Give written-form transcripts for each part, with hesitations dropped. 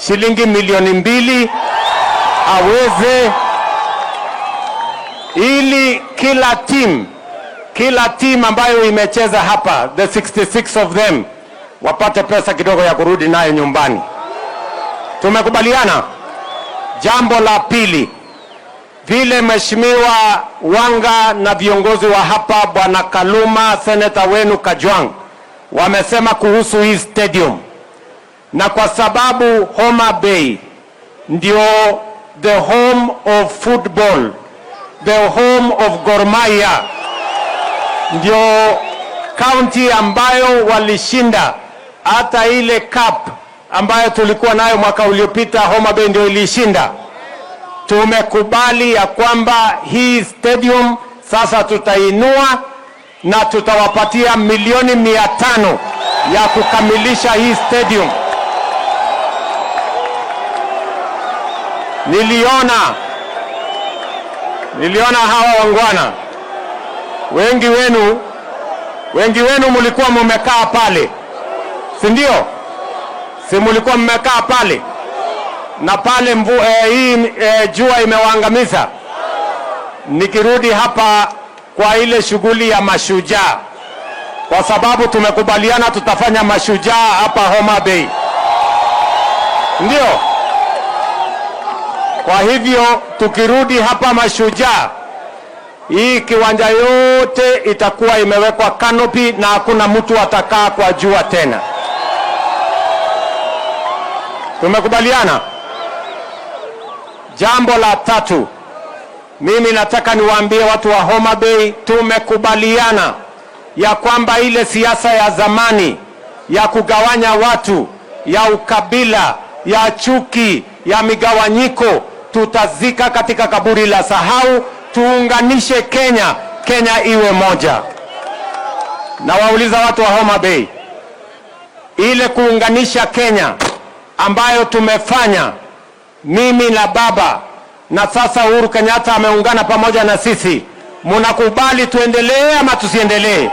shilingi 2 milioni aweze, ili kila team ambayo imecheza hapa, the 66 of them, wapate pesa kidogo ya kurudi nayo nyumbani. Tumekubaliana. Jambo la pili, vile Mheshimiwa Wanga na viongozi wa hapa, Bwana Kaluma, seneta wenu Kajwang, wamesema kuhusu hii stadium, na kwa sababu Homa Bay ndio the home of football, the home of Gor Mahia, ndio county ambayo walishinda hata ile cup ambayo tulikuwa nayo mwaka uliopita, Homa Bay ndio ilishinda. Tumekubali ya kwamba hii stadium sasa tutainua na tutawapatia milioni 500 ya kukamilisha hii stadium. Niliona hawa waungwana wengi wenu mlikuwa mumekaa pale, si ndio? Si mulikuwa mmekaa pale na pale hii jua imewaangamiza. Nikirudi hapa kwa ile shughuli ya mashujaa, kwa sababu tumekubaliana tutafanya mashujaa hapa Homa Bay, ndio. Kwa hivyo tukirudi hapa mashujaa, hii kiwanja yote itakuwa imewekwa canopy na hakuna mtu atakaa kwa jua tena. Tumekubaliana. Jambo la tatu, mimi nataka niwaambie watu wa Homa Bay, tumekubaliana ya kwamba ile siasa ya zamani ya kugawanya watu, ya ukabila, ya chuki, ya migawanyiko tutazika katika kaburi la sahau. Tuunganishe Kenya, Kenya iwe moja. Na wauliza watu wa Homa Bay, ile kuunganisha Kenya ambayo tumefanya mimi na baba na sasa Uhuru Kenyatta ameungana pamoja na sisi, munakubali tuendelee ama tusiendelee?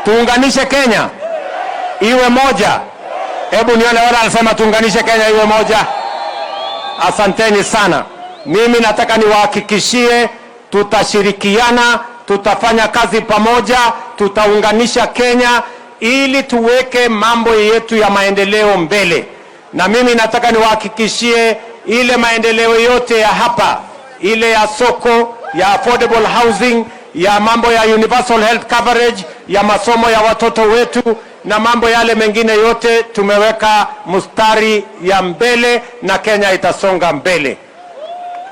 Tuunganishe Kenya iwe moja. Hebu nione wale anasema tuunganishe Kenya iwe moja. Asanteni sana. Mimi nataka niwahakikishie tutashirikiana, tutafanya kazi pamoja, tutaunganisha Kenya ili tuweke mambo yetu ya maendeleo mbele. Na mimi nataka niwahakikishie ile maendeleo yote ya hapa, ile ya soko, ya affordable housing, ya mambo ya universal health coverage, ya masomo ya watoto wetu na mambo yale mengine yote tumeweka mstari ya mbele na Kenya itasonga mbele.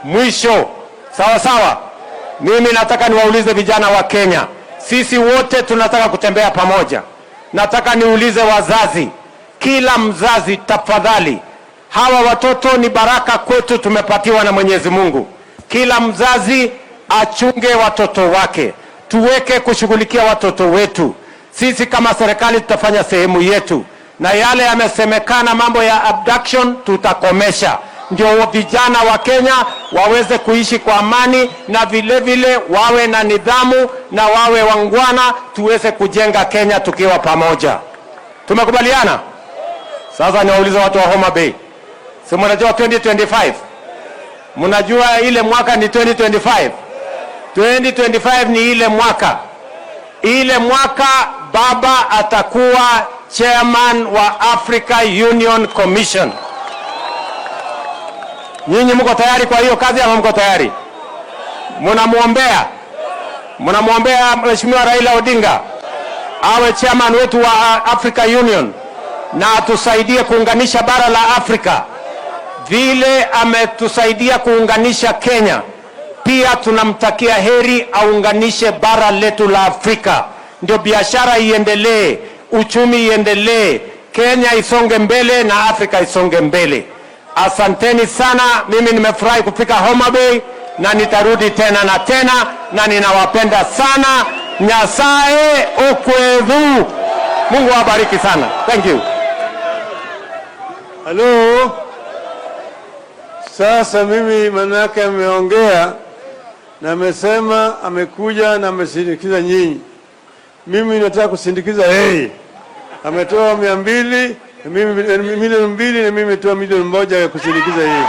Mwisho, sawa sawa, mimi nataka niwaulize vijana wa Kenya, sisi wote tunataka kutembea pamoja. Nataka niulize wazazi, kila mzazi tafadhali, hawa watoto ni baraka kwetu, tumepatiwa na Mwenyezi Mungu. Kila mzazi achunge watoto wake, tuweke kushughulikia watoto wetu. Sisi kama serikali tutafanya sehemu yetu, na yale yamesemekana mambo ya abduction tutakomesha, ndio vijana wa Kenya waweze kuishi kwa amani na vile vile wawe na nidhamu na wawe waungwana, tuweze kujenga Kenya tukiwa pamoja. Tumekubaliana? Sasa niwaulize watu wa Homa Bay, si mnajua 2025? Mnajua ile mwaka ni 2025? 2025 ni ile mwaka baba atakuwa chairman wa Africa Union Commission. Nyinyi mko tayari kwa hiyo kazi ama mko tayari? Mnamwombea? Mnamwombea Mheshimiwa Raila Odinga awe chairman wetu wa Africa Union na atusaidie kuunganisha bara la Afrika vile ametusaidia kuunganisha Kenya. Pia tunamtakia heri aunganishe bara letu la Afrika, ndio biashara iendelee, uchumi iendelee, Kenya isonge mbele na Afrika isonge mbele. Asanteni sana, mimi nimefurahi kufika Homa Bay na nitarudi tena na tena, na ninawapenda sana. Nyasaye okwedhu. Mungu awabariki sana. Thank you. Halo. Sasa mimi manake ameongea na amesema amekuja na amesindikiza nyinyi. Mimi nataka kusindikiza yeye. Ametoa 200. Mimi 2 milioni na mimi nimetoa 1 milioni ya kusindikiza yeye.